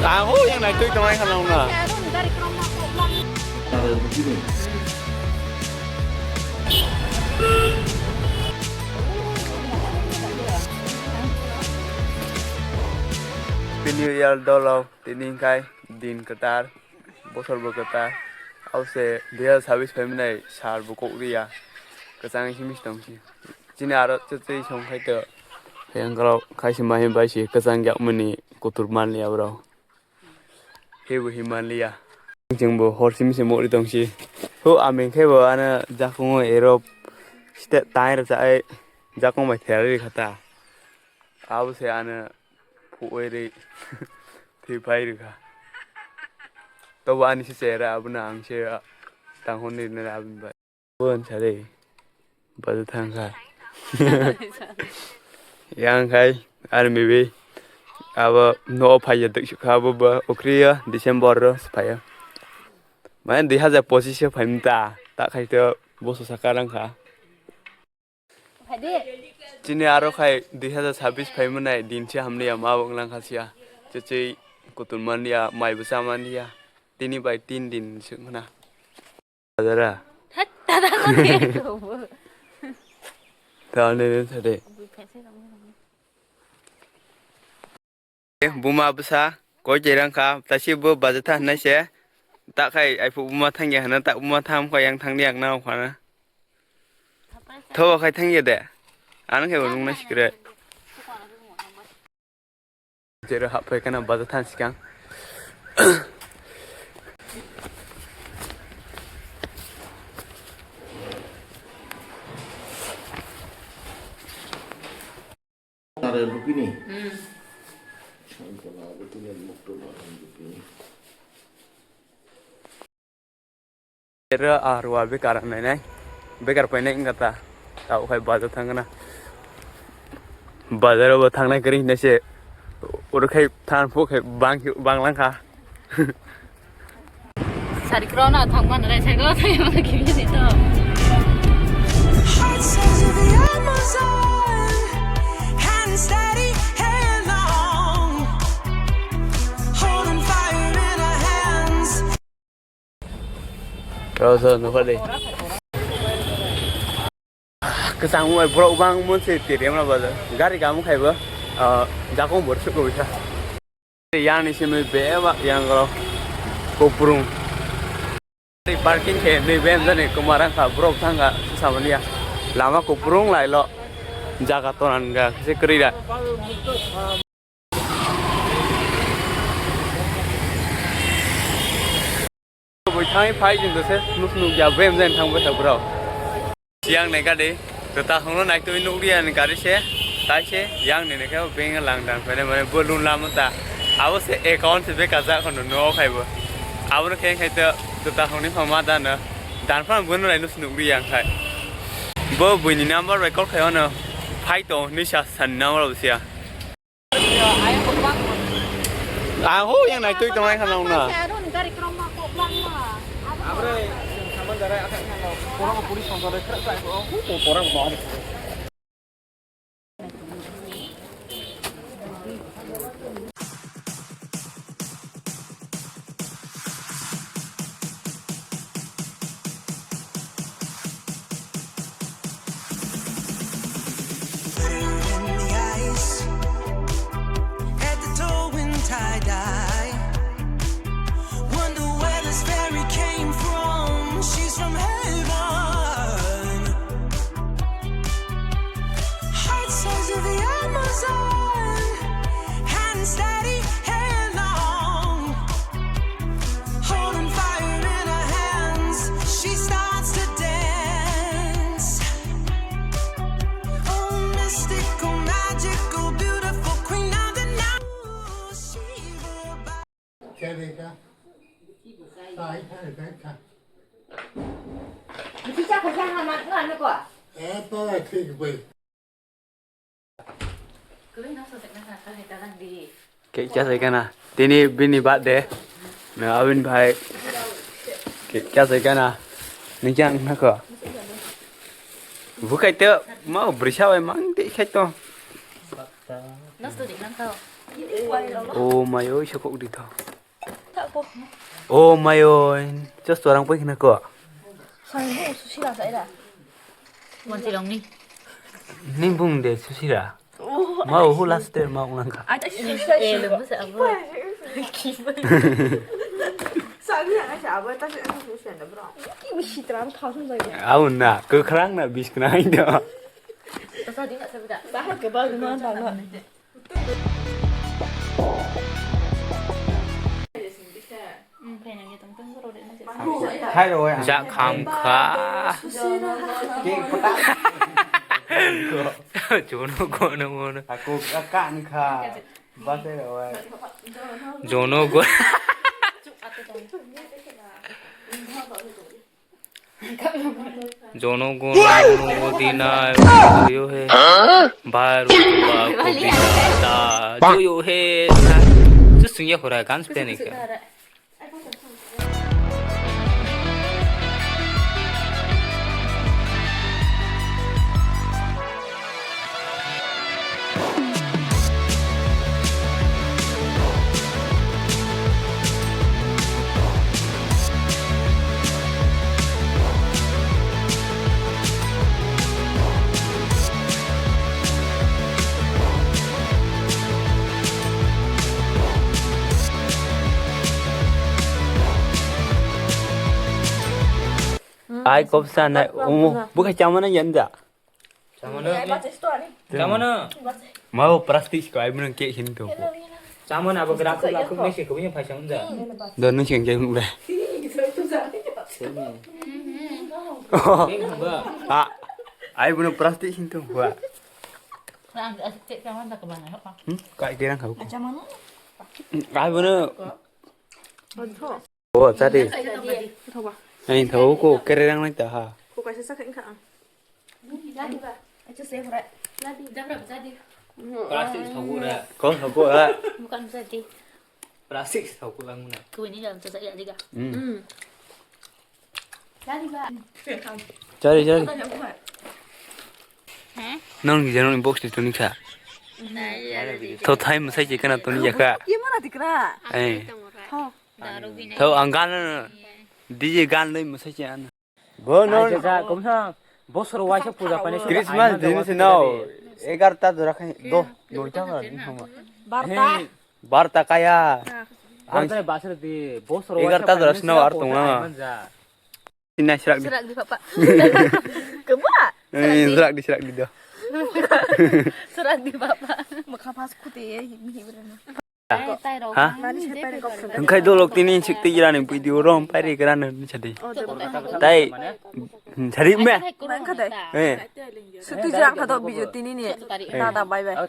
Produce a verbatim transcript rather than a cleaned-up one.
Ang ho yang naitwi tongnai khana wngna. Happy New Year dolo, tini khai din kwtar, bosor bo kwtar. Ause dui hazar sabis phaimani sar bo kok riya, kwchang simi tongsi. Chini aro chwtwi song khai to. Yang kalo khai si mahi bai si kwchang yakmani kutur manliya bro. Hebo himanliya. Chwngbo hor simi se mori tongsi. Ho aming khe bo ano jakungo ero site tai rw chai jakung bai therari khata. Abo se ano phuoi ri thwi phai rwkha. Tobo ani se chera abono ang se tang hwnwi rwnai aboni bai. Bon sari baja thangkha. Yang khai army bi abo no phaiya duk sukha abo ba ukriya December ro phaiya. Mane dui hazar pochis o phaimta ta khai to boso saka rang kha. Chini aro khai dui hazar sabis phaimanai din se hamliya ma bo wnglang kha siya. Chechei kutur manliya mai bo cha manliya. Tini bai tin din se wngna. Bazara. Hat, tata ko ni ko bo. Tao ne ne thade. Buma bwsa koi cherang kha, tasi bo baja tha hinai se. Ta khai ai phu buma thang ya hana, ta buma tham kha yang thang ni ang na khana. Thobo khai thang ya de. Ano khe bo nung na sikre. Jero hap phai kana baja than sikang. Nare lupini. Hmm. Lupini. Era arwa bekar nainai, bekar painai wngkha ta, tao khai bazar thangna, bazar o bo thangnai kwrwi hinwi se, oro khai than phu khai bang, bang langkha. Sari kro na thang man rai, sari kro thang man kiri ni to. Hot sons of the Amazon, hand steady, hair long, holding fire in our hands. Rasa nukha de. Kwchang wngbai borok bang monse tiremna bazar. Gari kamu khaibo, ah, jakong borok sukha bisa. Yang ni simi bebak yang rok kuprung. Parking khe ni ben jani kumarang kha borok thang kha samania. Lama kuprung lai lo. Jaga tonan ga kise kwrwi da. Bui thangwi phai jin dose nuk nuk ya bem jen thang bwsa bro. Yang ne gade to ta hongno nai twi nuk dia ni gari se tai se yang ne ne khe beng lang dan phai mane balloon lam ta abo se account se beka ja kono no khai bo abo no khe khai to to ta hongni phama da no dan phang bo no lai nuk nuk dia khai bo bui ni number bai call khai ono phai to ni sa san number bo sia. Ang ho yang nai twi tongnai khana wngna. Wonder where this fairy came from. She's from heaven. Hot sons of the Amazon, hand steady, hair long, holding fire in her hands. She starts to dance. Oh, mystical, magical, beautiful queen of the night. She will bow. Khe de kha. Sai kha de kha. Bisi cha kha cha ha ma nga ne ko. Eh, to thik bai. Khe cha sai kana. Tini bini birthday. Na abin bhai. Khe cha sai kana. Ni chang na ko. Bukai te ma brisa bai mang te khai to. Nosto di nang kau. Oh my oi, sokok di to. Oh my oi, just orang pun kena ko. Sai mo sushi la sai da. Monti long ni. Ning bung de sushi ra. Mau hu last day mau nang ka. Ada sushi. Eh, lembus apa? Sani yang aja apa tapi aku sushi ada bro. Ini misi terang tahun saya. Au na, kekerang na bis kena itu. Tasa di nak sebeda. Sahar kebal di mana? Jakham kha. Jono gono mono. Aku kakan kha. Bate roe. Jono go. Jono gono mono dinai joyo he. Baru ba ko binata joyo he. Susung ya hora kan spene ka. Ai kop sa nai, umu, buka chamana yanda. Chamana. Chamana. Mau plastik ko ai menang kek hintu. Chamana abo gerak laku mesi ko punya pasang da. Don nung sing kek be. Ah, ai bunuh plastik hintu gua. Hmm, kai gerang kau. Chamana. Ai bunuh. Oh, jadi. Thoba. Ai, tho ko kererang nai ta ha. Ko kaisa sakha wngkha ang. Ladi ba. Acha se hore. Ladi. Jabra ba jadi. Plastik tho ko ra. Ko tho ko ra. Bukan jadi. Plastik tho ko ang na. Ko ni jam sa ya diga. Hmm. Ladi ba. Jari, jari. Nang ni janong box ni tuni kha. To thai masai je kana tuni ya kha. Ye mana dikra? Eh. Ho. Tho ang gan, D J gan loi masai je an. Bo no. Ai jaga kom sa. Bosor waisa puja pani Christmas din se no. Egarta dora khai do, noita dora din hama. Barta. Barta kaya. Barta basar di bosor waisa. Egarta dora sino ar tong na. Sini serak di. Serak di papa. Kebua. Eh, serak di, serak di do. Serak di papa. Mukha pas kute ye mihi berana. Ha? Engkai dolok tini sikti jirani video rom pairi kerana ni sadi. Tai sari me. Eh. Sikti jirang khato video tini ni. Tata bye bye.